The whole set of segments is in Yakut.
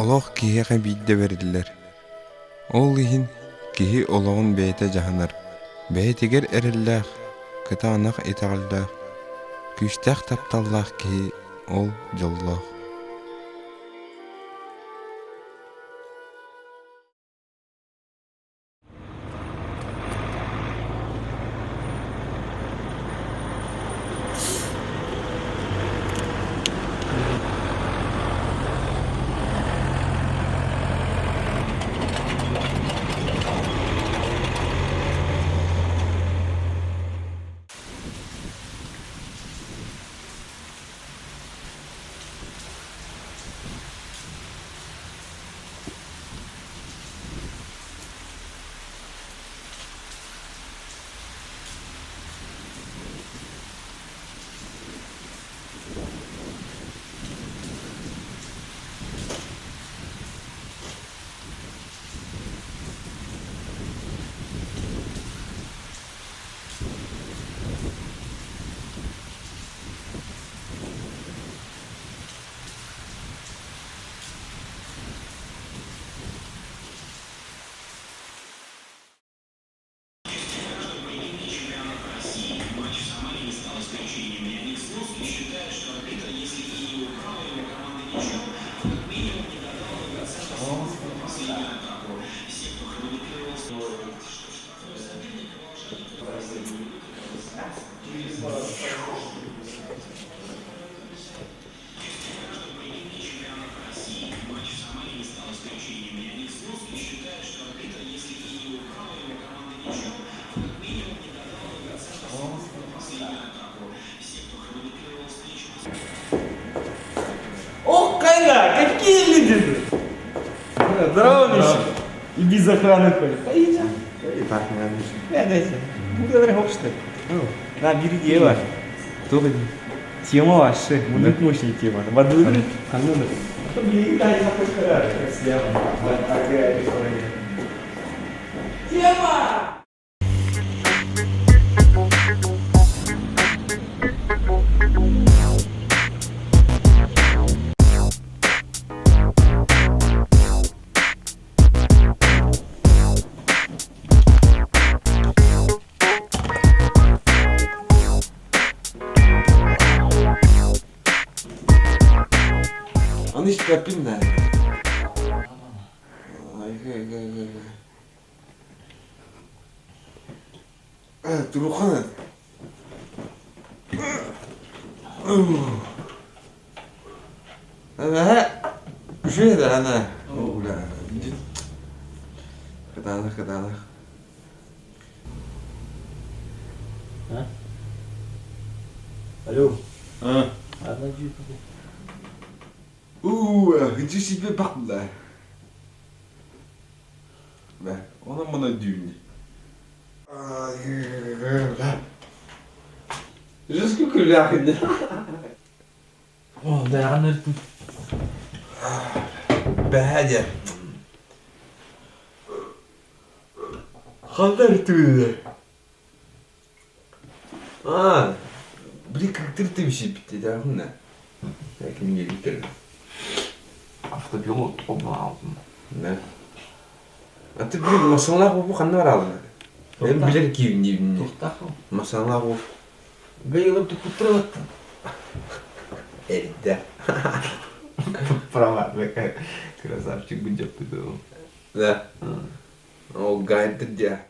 Олох киһиэхэ биирдэ бэриллэр. Ол иһин киһи олоҕун бэйэтэ дьаһанар, бэйэтигэр эрэллээх, кытаанах итэҕэллээх, күүстээх тапталлаах киһи ол дьоллоох. Ох, Кайна, какие люди! Здорово, Миша. И без охраны ходит. На, бери дело. Тема вообще, мундук мощная тема. Бадылы. Тема! Аны испэппин да. Турухан. Үчүгэй да ана. Кытаанах, кытаанах. Алло. А. Уу, иди себе бахла. Да, он мына дюйм. Сколько ляхни. О, да, Бәһәдә. Хандар түгел. А, били кыктыр тимсипти да. Кимге китер. Автопилот обалдым. Да. А ты блин, масалах бу ханна баралын. Мен билер киим Тухтах. Масалах бу. Бейылып туттырылыттым. Эрдэ. Права такая. Красавчик будет ты Да. О, гайд дя.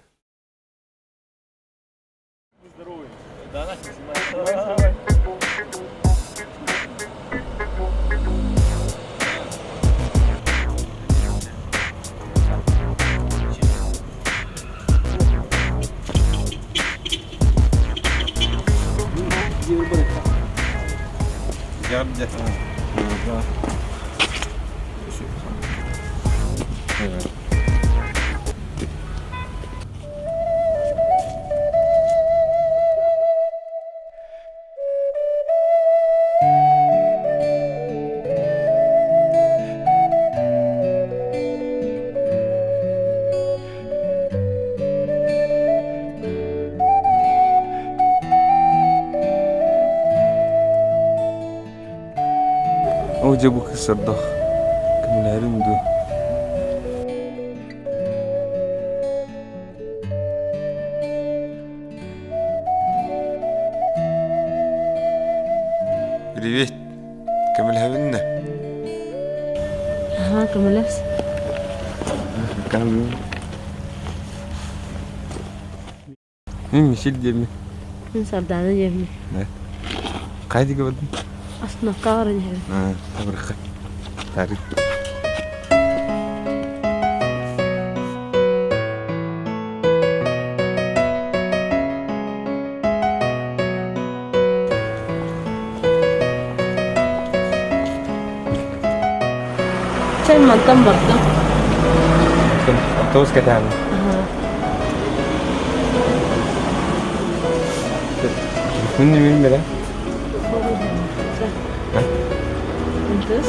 Габдя. Оо дьэ бу кысырдах. Кимилэһэ Көмөлөһөрүҥ дуу? Привет. Көмөлөһөбүн да? Аһаа, көмөлөс. Мин Мишель диэммин. Мин Сардаана диэммин. Хайа диэки бардын? Остановка баран иһэбин. Табырха. Тарык. Чай мантан бардым. Автобус кэтэһэҕин? Күн ньүмүн бэрэ. Ынтыс.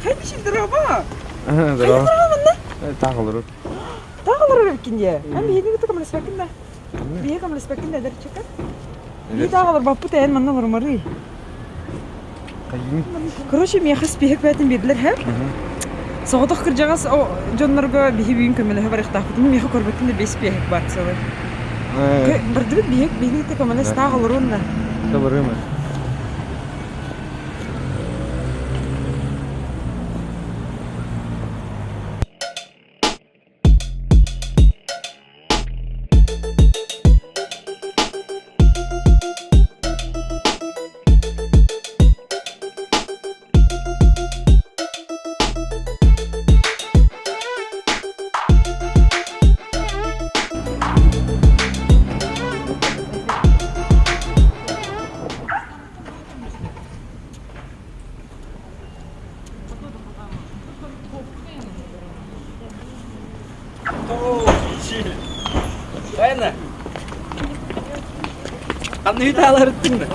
Хайдах здорово! Здорово. Таах олорор. Таах олорор эбиккин дии. Эн биһиги кытта көмөлөспөккүн да. Биһиги көмөлөспөккүн да эдэр чекер. Биһи таах олорбоппут эн манна олорумарый. Короче, миэхэ спиһик бээтин биэрдилэр һэ. Соҕотох кырдьаҕас дьоннорго биһи бүгүн көмөлөһө барыахтаахпыт. Миэхэ көрбөттүн да бэс спиһик бар целый. Бардыбыт биһик биһиги кытта көмөлөс таах олоруон да. Барыма. Хайна? Ханна үтааларыттың да?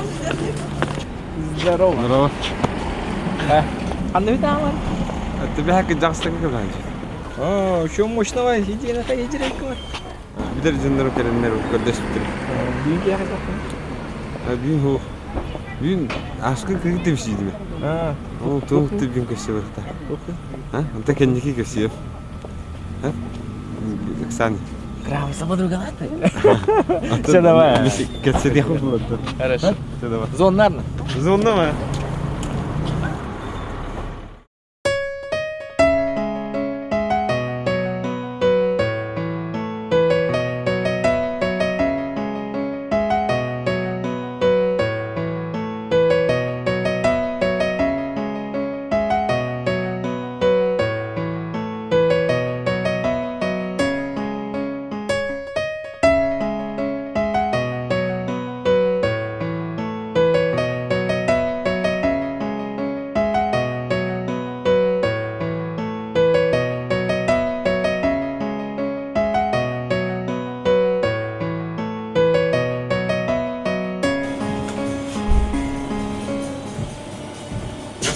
Здорово. Здорово. Ханна үтаалар? Тебе жаксылык кылган. О, еще мощного идея на Билэр дьоннору кэлэннэр көрдөспүттэр. Бүгүн киэхэ сахпын. Бүгүн хуох. Бүгүн аскын кыргыт тепсиидими. Ол туох тибин көссүбэхта. А? Онта кэнники көссүөм. А? Оксана. Нравится подруга Все, давай. Кэпсэтиэх Хорошо. Все, давай. Зоннарно. Звоннама.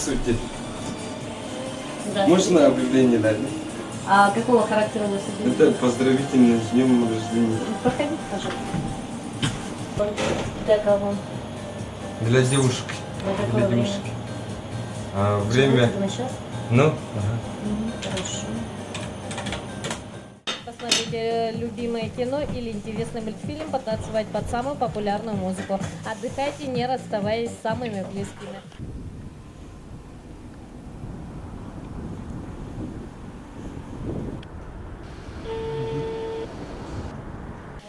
Здравствуйте. Можно объявление дать? да? А какого характера у вас объявление? Это поздравительное с днем рождения. Проходите, пожалуйста. Для кого? Для девушки. На какое Для время? девушки. А, время. Это на час? Ну? Мгм, Хорошо. Посмотреть любимое кино или интересный мультфильм, потанцевать под самую популярную музыку. Отдыхайте, не расставаясь с самыми близкими.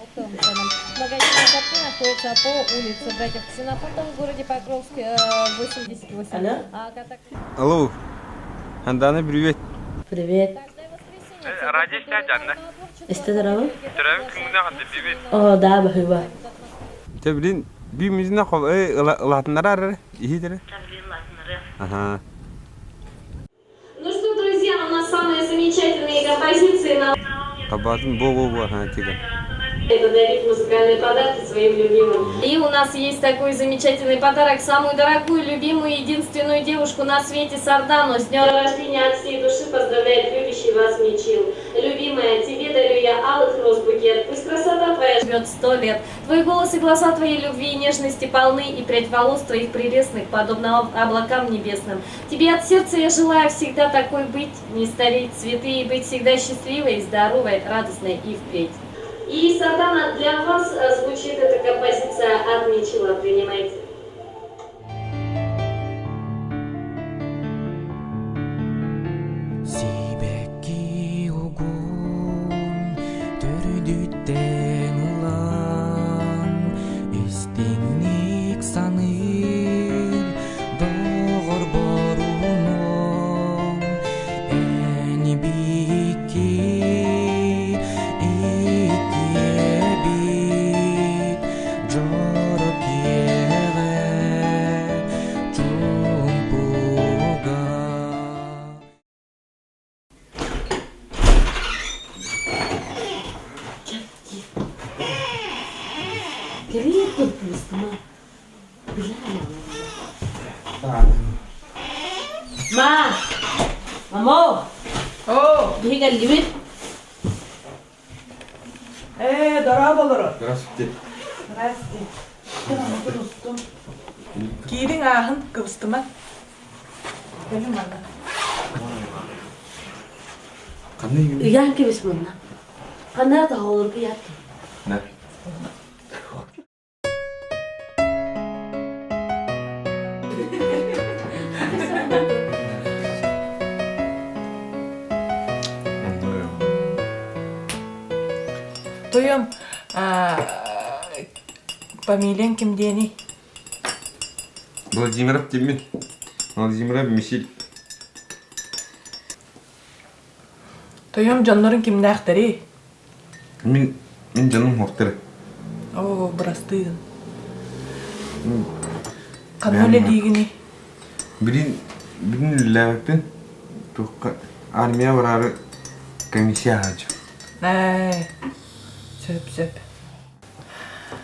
Оптовым ценам. Магазин «Ассорти» находится по улице Братьев Ксенофонтов в городе Покровск, 88. Алло. А контакт Алло. Андана, привет. Привет. каждое воскресенье. Истэ турабын? Оо, да, баһыыба. Чэ, билин биимизинэ хол ылаатыннара иһиитэрэ. Аха. Ну что, друзья, у нас самые замечательные композиции на Табатын бо-бо-бо аха тигэн. это дарить музыкальные подарки своим любимым. И у нас есть такой замечательный подарок. Самую дорогую, любимую, единственную девушку на свете Сардану. С днем рождения от всей души поздравляет любящий вас Мичил. Любимая, тебе дарю я алых роз букет. Пусть красота твоя живет сто лет. Твой голос и глаза твоей любви и нежности полны, и прядь волос твоих прелестных, подобно облакам небесным. Тебе от сердца я желаю всегда такой быть, не стареть цветы и быть всегда счастливой, здоровой, радостной и впредь. И, Сатана, для вас звучит эта композиция от Мичела. Принимайте. Сибэкки угун төрдүттэн ылан истиҥник саныыр доҕор боруунуом эн биикки иккиэбит дьоро киэҕэ чуумпуга Кэлиир кыргыыстыма. Ма! Мамо! Оо! Биһи кэллибит. Ээ, дорооболору. Здравствуйте. Здрасте. Устум. Киириҥ ааһын, кыбыстыма. Кэлин манна. Ханна иҥин? Ыйаан кэбис манна. Ханна таһолорго ыйаат. На. Тоём, фамилияң ким диэний? Владимиров Тиммин. Владимиров Мисиль. Тоём дьоннорун кимнээхтэрий? Мин мин дьонум хуохтара. Оо, бырастыын. Ханна үлэлиигиний? Билин билин үлэлээбиппин. Туохха армия бараары комиссия аһааччы. Ээ, сөп сөп.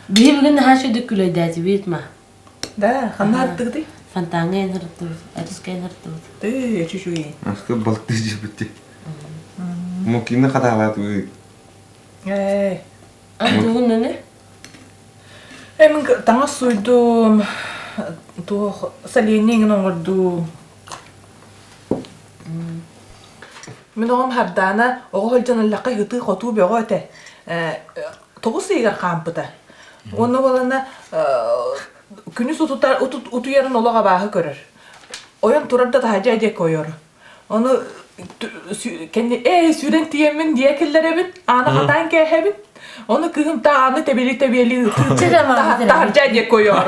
Биһи бүгүн наһаа үчүгдүк күлэйдээтибит ма. Да, ханна аттыгытый? Фонтаҥҥа ынырдыбыт, Арыска ынырдыбыт. Ты, үчүгэй. Аска балыктыы дьиэбитти. Мукины хатаалаатыбыт. Ээ. Антугун нөне? Э, мин таҥас суйдум, туох соленье иҥин оҥордум. Мин оҕом Хардаана оҕо сылдьан ыллахха ытыы-хотуу бөҕө этэ. Тоҕус ыйыгар хаампыта. Уонна буолана күнүс утутар утуйарын олох абааһы көрөр. Ойон турар да таһдьа диэки ойор. Ону кэнни ээ сүүрэн тиийэммин диэ киллэрэбин, ааны хатаан кээһэбин. Ону кыһым тааны тэбили-тэбиэли таһырдьа диэки ойор.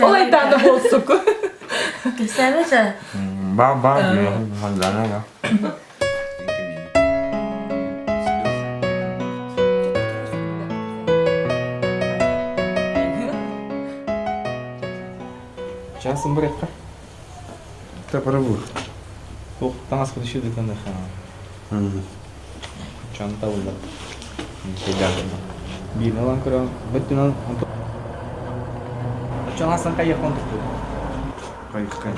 Ол айдааны буолсук. Кэпсээмэ Ба ба да Часын бырыqqa. Тапарабу. Туох таҥас кытышы дыканы Чанта булла. Биир ылан көрөн, бөттүнэн Оччоҥ кайыахпын тутту. Кайыккай.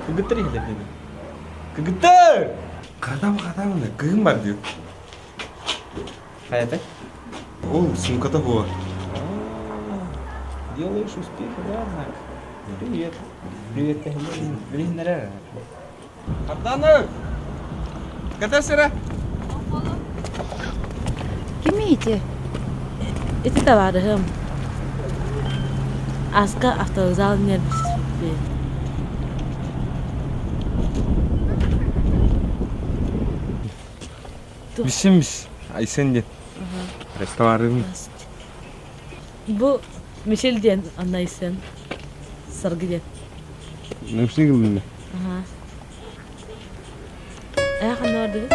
Кыгыттар иһилэр дии. Кыгыттар! Хатам хатам кыһын бар диyor. Хайата? Ол сумката буо. Делаешь успехи, да, однако? Привет. Привет, Билиһиннэрэр. Арданы! Ката сыра? Кимий ити? Ити табаарыһым. Аска автовокзал нервисиппит. Бисим бис. Айсен диэн. Рестораным. Бу Мишель диэн Анна Айсен. Саргы диэн. Нөпсүн гылынна. Аха. Ээ ханна бардыгыт?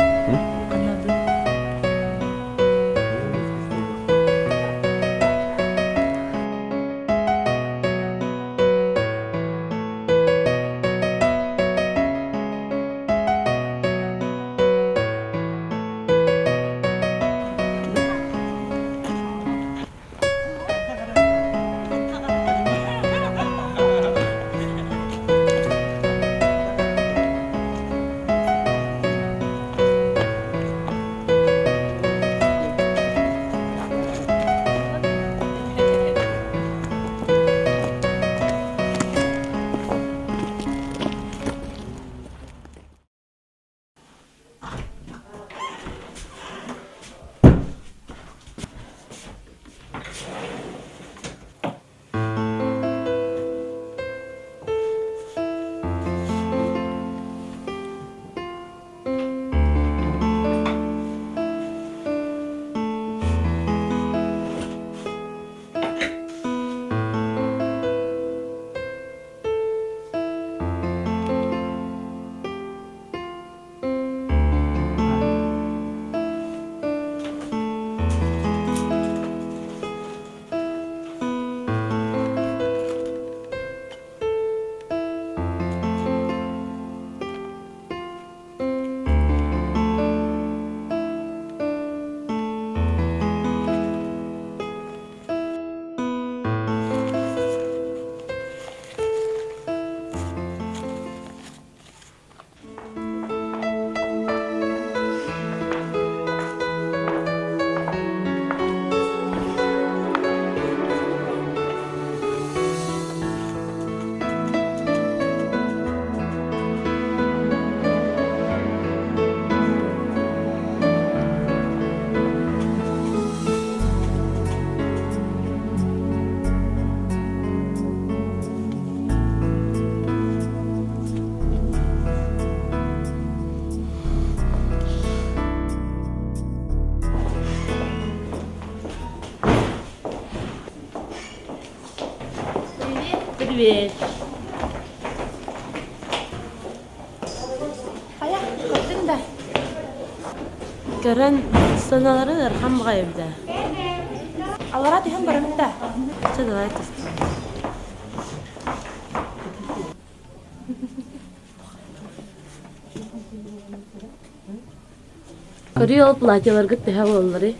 Привет. Хайа, көрдүҥ да? Көрөн санааларын ыарахан баҕайы эбит ээ. Аллараа түһэн барабыт да? Чэ, давай түстүм. Көрүүй ол платьеларгыт төһө буолларый?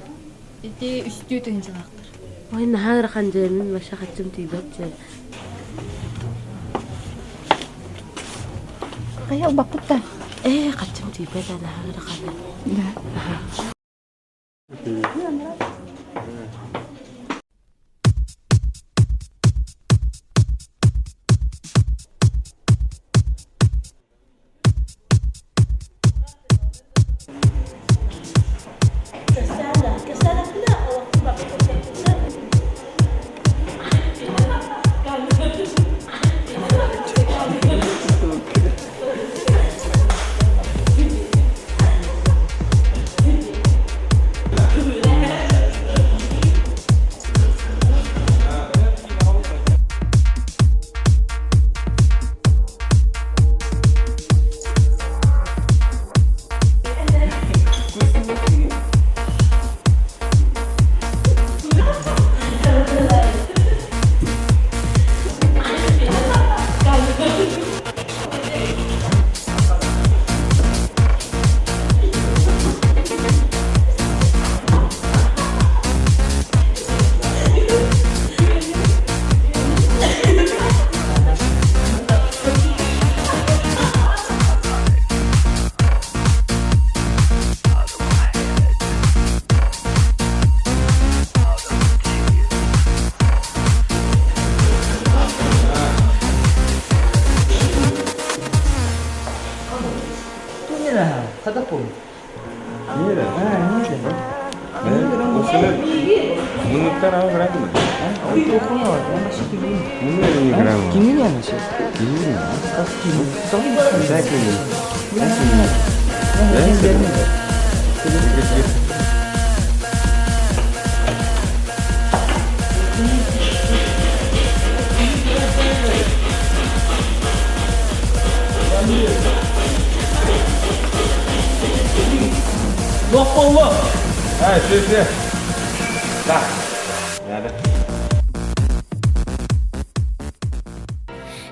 Ити үстүү тыһыынчалаахтар. Ой, наһаа ыарахан дьэ, мин вообще хаччым тиийбэт дьэ. Хайа ылбаппыт да? Ээ, хаччым тиийбэт ээ, наһаа ыарахан. Да.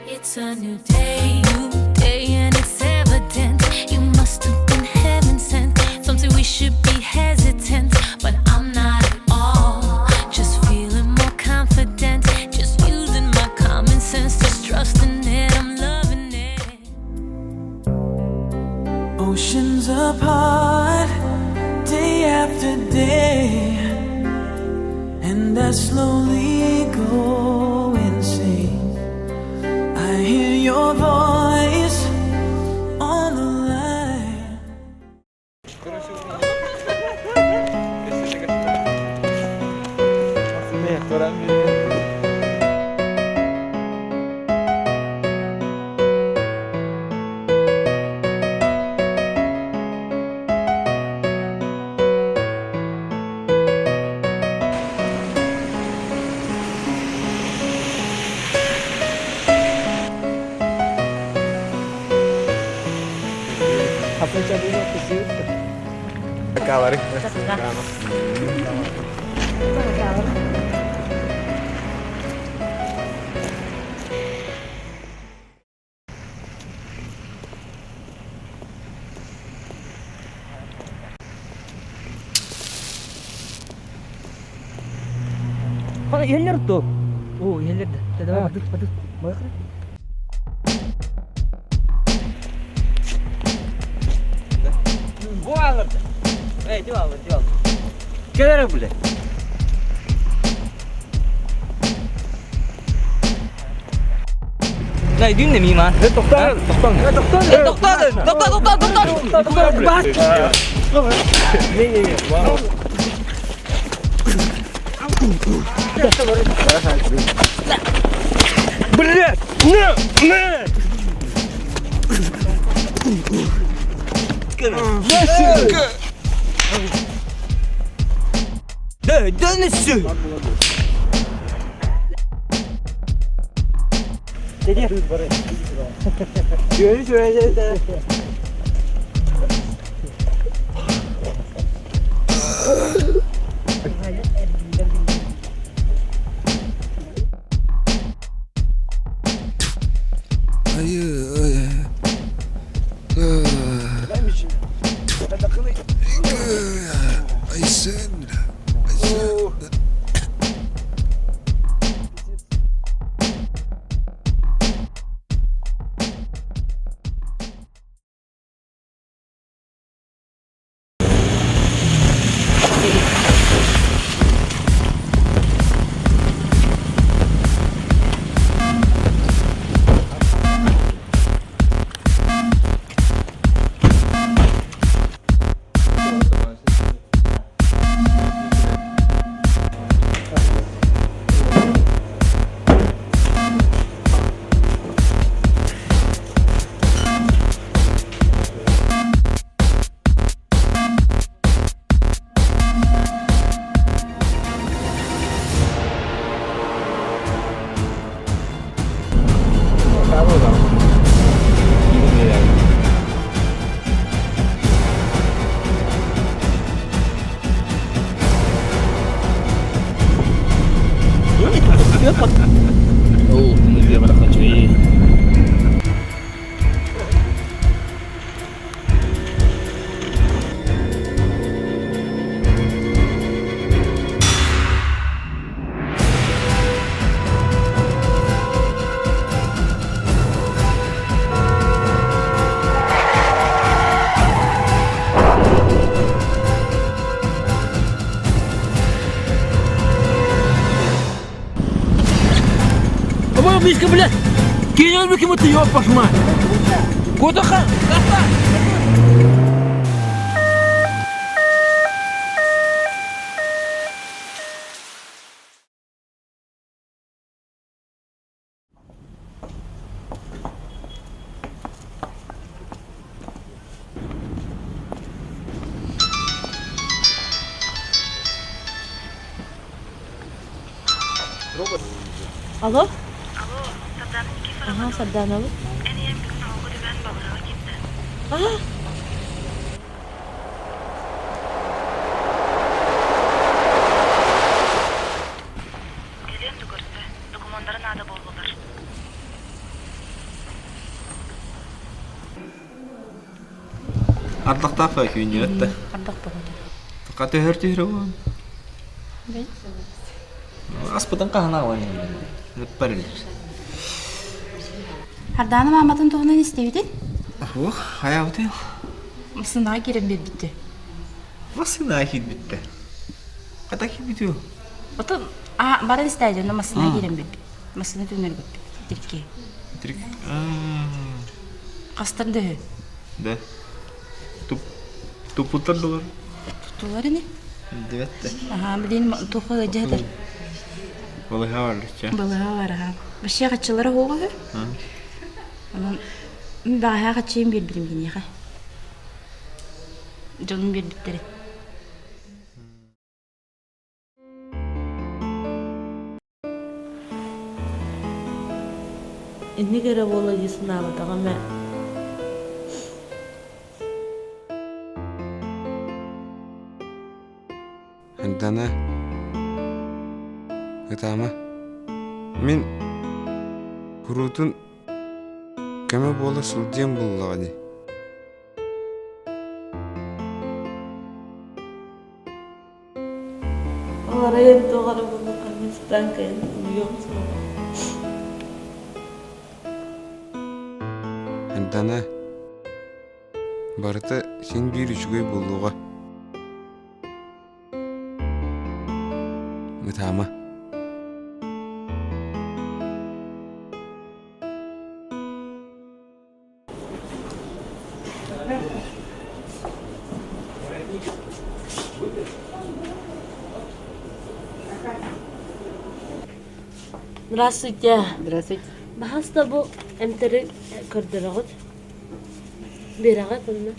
It's a new day, new day, and it's evident you must have been heaven sent. Some say we should be hesitant, but I'm not at all. Just feeling more confident, just using my common sense, just trusting it. I'm loving it. Oceans apart, day after day, and I slowly go insane. I hear your voice on the line. Ой, Мишка, блядь! Кинь руки, ты ёб пошма! Куда ха? Алло? Алло, Сардана Никифоровна. Ага, Сардана. Эн ийэм бүгүн оҕоҕо түбэһэн балыыһаҕа киирдэ. Аа! Кэлиэн да көрсө, докумуоннара наада буоллулар. Ардахтаах күннүөттэ. Ардах бөҕөтө. Хата өһөр түһүрэ буолан. Аспытын хаһан аҕалан Ыппар илэр. Хардаана мааматын туһунан истэбитин? Ух, хайаабытый? Массыынаҕа киирэн биэрбиттэ. Массыынаҕа киирбиттэ. Хата киирбитий? Отон баран истээдьэ, массыына киирэн биэрбит. Массыына түннэрбиппит. Тирки. Тирк. Хастар да үһү. Да. Туппуттар долар. Туттулар ини. Дибетте. Аха, билин туха ыдьатар. Балыха бар Балыха бар, аха. Вообще хаччылара хуоҕа үһү. Онон баҕаһаа хаччыйын биэрбитим киниэхэ. Дьонум биэрбиттэрэ. Инник эрэ буола дии санаабатаҕым ээ. Ардана, ытаама. Мин куруутун көмө буола сылдьыам буоллаҕа дии. Арайын тоҕо эрэ буолла ханньыстаан кэлэн утуйуом суоҕа. Ардана, барыта син биир үчүгэй буолуоҕа. Ытаама. Здравствуйте. Здравствуйте. Баһаста бу эмтэри көрдөрөҕүт. Биэрэҕит онно.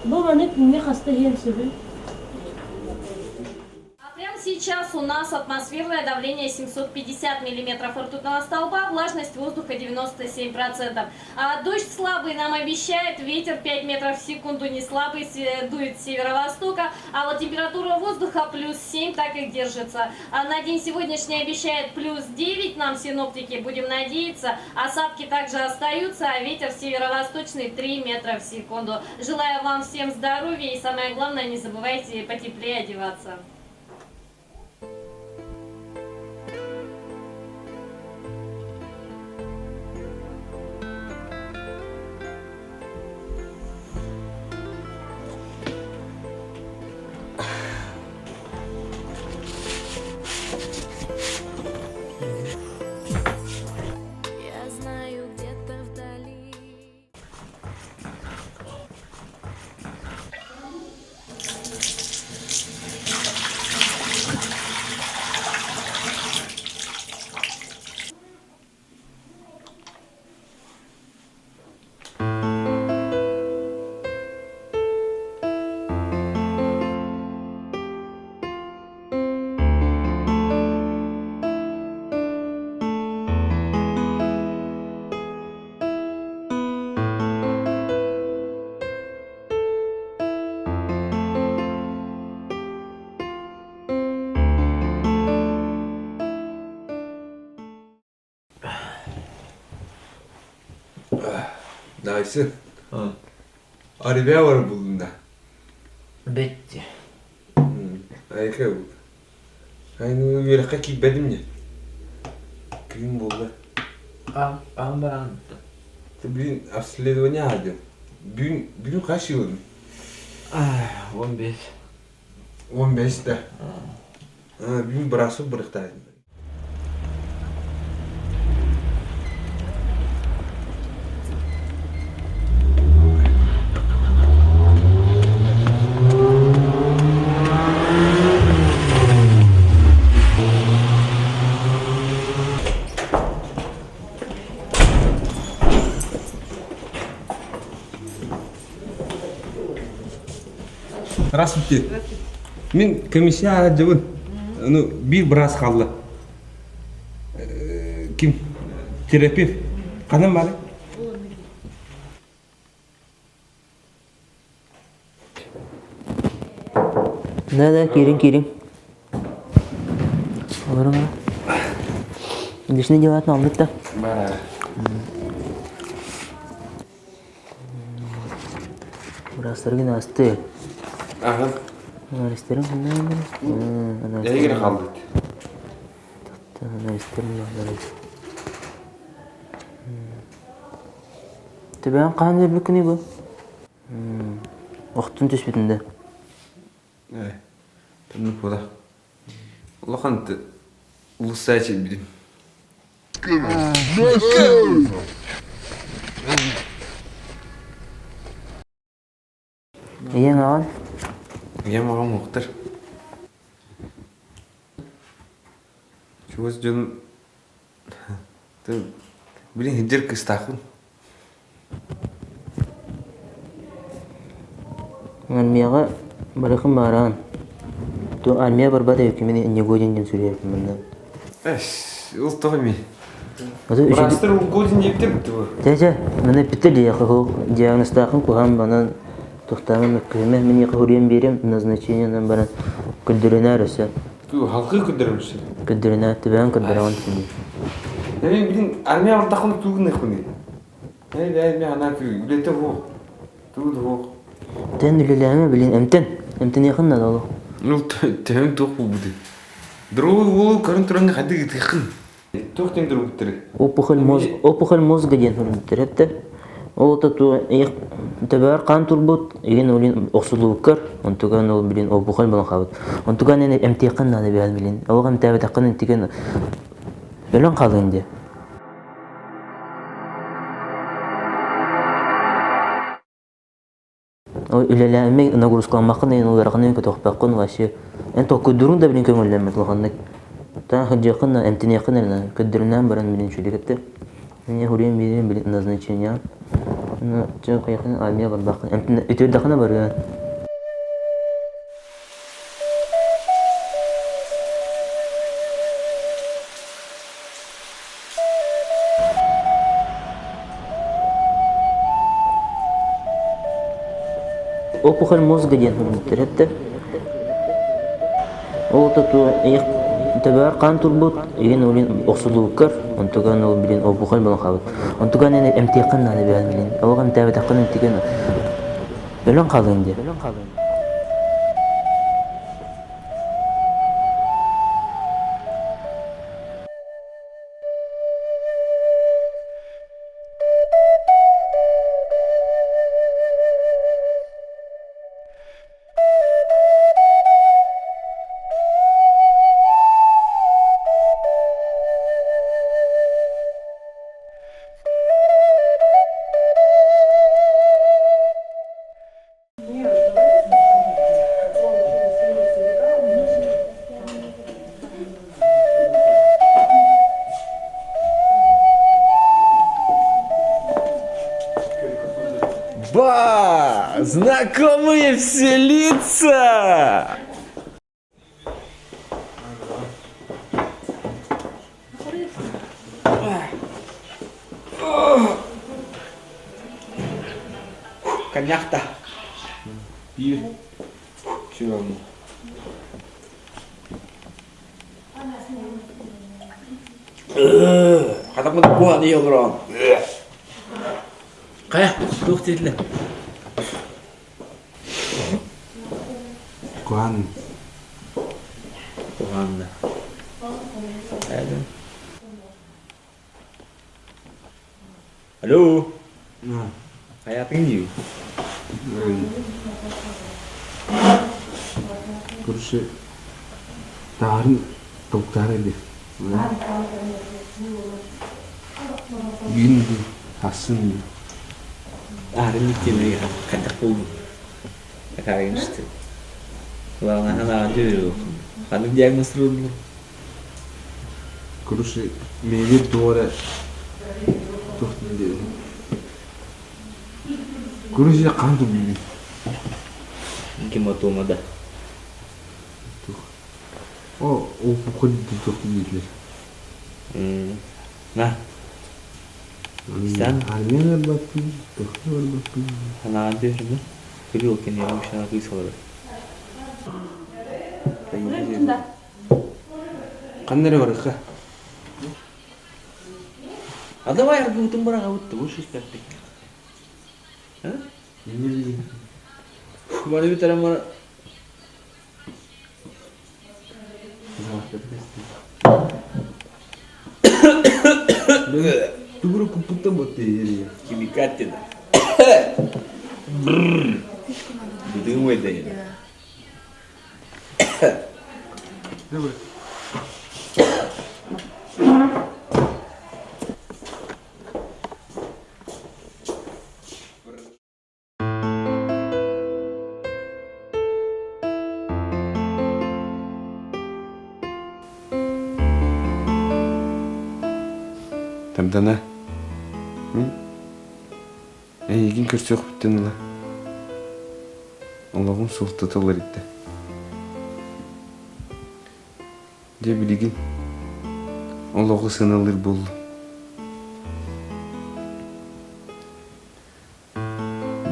Бу маны күҥҥэ хаста иһиэн сөбүй? А прямо сейчас у нас атмосферное давление 750 миллиметров ртутного столба, влажность воздуха 97%. А дождь слабый нам обещает, ветер 5 метров в секунду не слабый, дует с северо-востока, а вот температура воздуха плюс 7 так и держится. А на день сегодняшний обещает плюс 9 нам синоптики, будем надеяться. Осадки также остаются, а ветер северо-восточный 3 метра в секунду. Желаю вам всем здоровья и самое главное, не забывайте потеплее одеваться. Я знаю, где-то вдали. Дайсы. Арибя бар булдум да. Бетти. Айка бу. Айны үөрэххэ киирбэтим дьэ. Күн буолла. Аан баран. Блин, обследование аадым. Бүгүн бүгүн хас ылым? 15. 15 да. Бүгүн бырасып бырыктаайын. Здравствуйте. Мин комиссия арадьыбын. Ну, биир быраас хаалла. Ким? Терапевт. Ханан бары? Да, да, киирин, киирин. Олорун Личные дела алнык да. Бара. Быраастаргын асты. Ага. Анализтерин ханна Эйгер қалды. Анализтерин анализ. Төбән хаан өлбүккүнүй бу? Охтун түспүтүн да. Э, тымнык була. Улахан улуссаа чэйбитим. Ийэҥ аҕан? Ийэм аҕам уохтар. Чугас дьон Блин, сылдьар кыыстаахпын. Армияҕа барыахым баараан. То армия барбат эбиккин негоден диэн суруйарбын манна. Эс, ол тоҕо эмиэ? Быраастар угоден диэбиттэр бу. Чэ, чэ, маны эппиттэр диэхэ диагнозтаахын куһаан банан тохтаамын мөккүһүмэ мин эйиэхэ суруйан биэриэм назначениенан баран көрдөрүнээр өссө. Халкы көрдөрөмүшүн. Көрдөрүнэ, түбээн көрдөрөҕүн син. Мен билин армия бардахын тугун эхуни. Эй бэй мен ана үлете хуох. Тугу хуох. Тен үлелээме билин эмтен. Эмтениэхин надо олох. Ну төһөм туох буолбуты. Другой уолу көрөн туран хадык ытыхын. Туох диэн другуттары? Опухоль мозг, опухоль мозга диэн суруйбуттар эптэ. Ол ту төбөөр хаан турбут, игин олин охсулууккар, онтуган ол билин опухоль болон хаалбыт. Онтуган эн эмтиэххин наада бэйэн билин. Ол эмтээбэтэххин интиген өлөн хаалыан диэ. Үлэлээммин нагрузкаламмаккын иһин ыараханын көтөхпөккүн вообще эн толкуйдууруҥ да билин көҥүллэммэт улаханнык таан сылдьыаххын да эмтэниэххин эрэ көрдөрүнээн баран билин үчүгэйдик эттэ мне хуруйан биэриэм билин назначение. Чэ хайахын армия барбаххын үтүөрдэххинэ барыан. Опухоль мозга диэн суруйбуттар этэ. Ол төбөөр хаан турбут, игин улин охсулууккар, онтуган ол билин опухоль буолан хаалбыт. Онтуган эн эмтиэххин наада бэйэн билин. Ол эмтээбэтэххин эмтиген өлөн хаалыаҥ диэ. Ба! Знакомые все лица! Коньяк-то. Пиво. Все равно. Хатаммыт куһаҕан ийэ олорон. Хайа, туох диэтилэр? Куһаҕан. Куһаҕан да. Алло. Хайаатыҥ дии? Короче, таарын толуктаары илик. Бүгүн хассын дии. Таарын иккиэннэригэр хайдах буоллуҥ? Акаарыгын истэ. Улаҕанаһан ааҕан дьүөрүөххүн. Ханнык диагноз туруордуҥ? Короче, миигин туох эрэ туох диэн Короче, хаан турбугун. Гематома да. О, ол туох дииллэр. На. Сен? Армияга барбаппын, тохто барбаппын. Санаан түһэрмэ. Күлүү ол кэннигэ машинаҕа кыыс олорор. Ханна эрэ барыахха. А давай аргыбытын быраҕабыт да больше испэппит. А? Бары бүтэрэн бара Тугура куппуттан ботты Химикаттина. Бытыгым уйдайын. Добре. Тардана, мин эйигин көрсүөхпүттэн ыла олоҕум суолтата уларыйда. Дьэ билигин олоҕу сыаналыыр буоллум.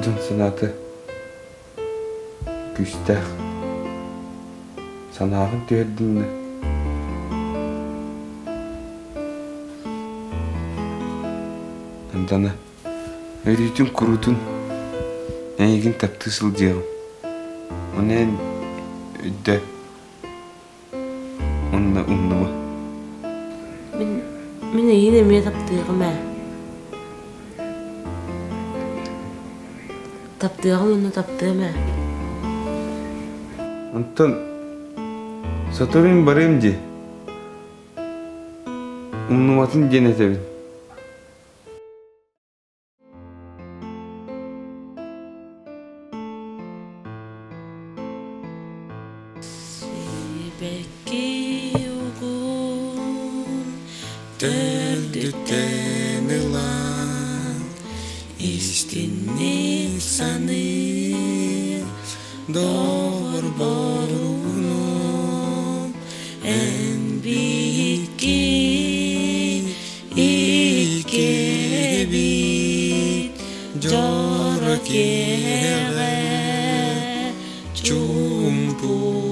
Дьон санаата күүстээх. Санааҕын түһэрдиҥ да Антона, өрүүтүн куруутун эйигин таптыы сылдьыаҕым. Ону эн өйдөө уонна умнума. Мин, мин эйигин эмиэ таптыаҕым ээ. Таптыаҕым уонна таптыам ээ. Онтон сотору мин барыам дии. Умнубатын диэн этэбин. Сибэкки угун төрдүттэн ылан. Истинник саныыр доҕорборуну эн биһикки иккиэбит дьоро киэһэҕэ чуумпуга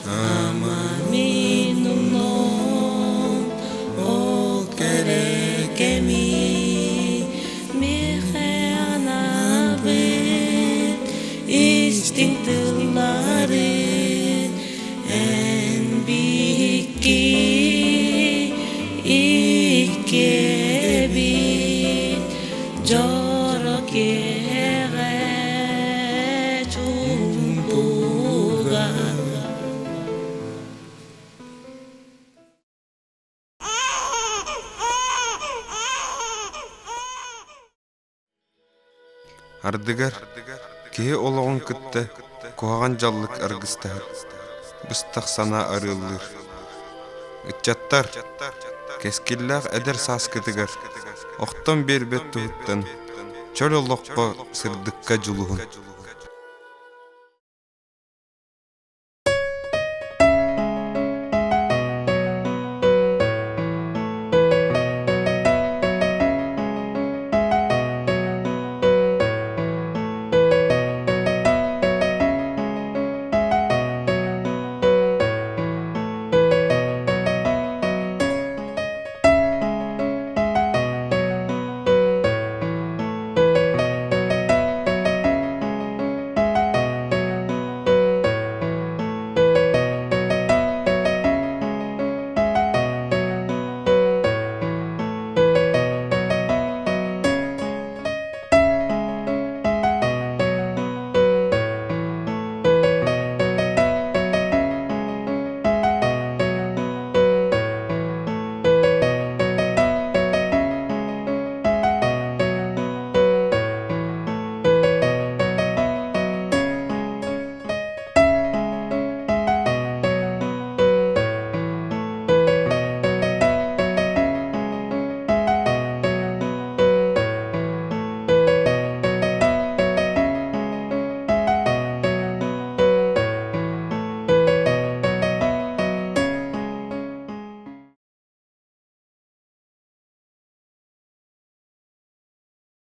ама мин умнуом ол кэрэ кэми миэхэ анаабыт истиҥ тыллары эн биһикки иккиэбит дьоро киэһэҕэ чуумпуга. Ардыгар киһи олоҕун кытта куһаҕан дьаллык аргыстаһар, быстах санаа арыаллыыр. Ыччаттар, кэскиллээх эдэр сааскытыгар охтон биэрбэт туһуттан чөл олоххо сырдыкка дьулуһун.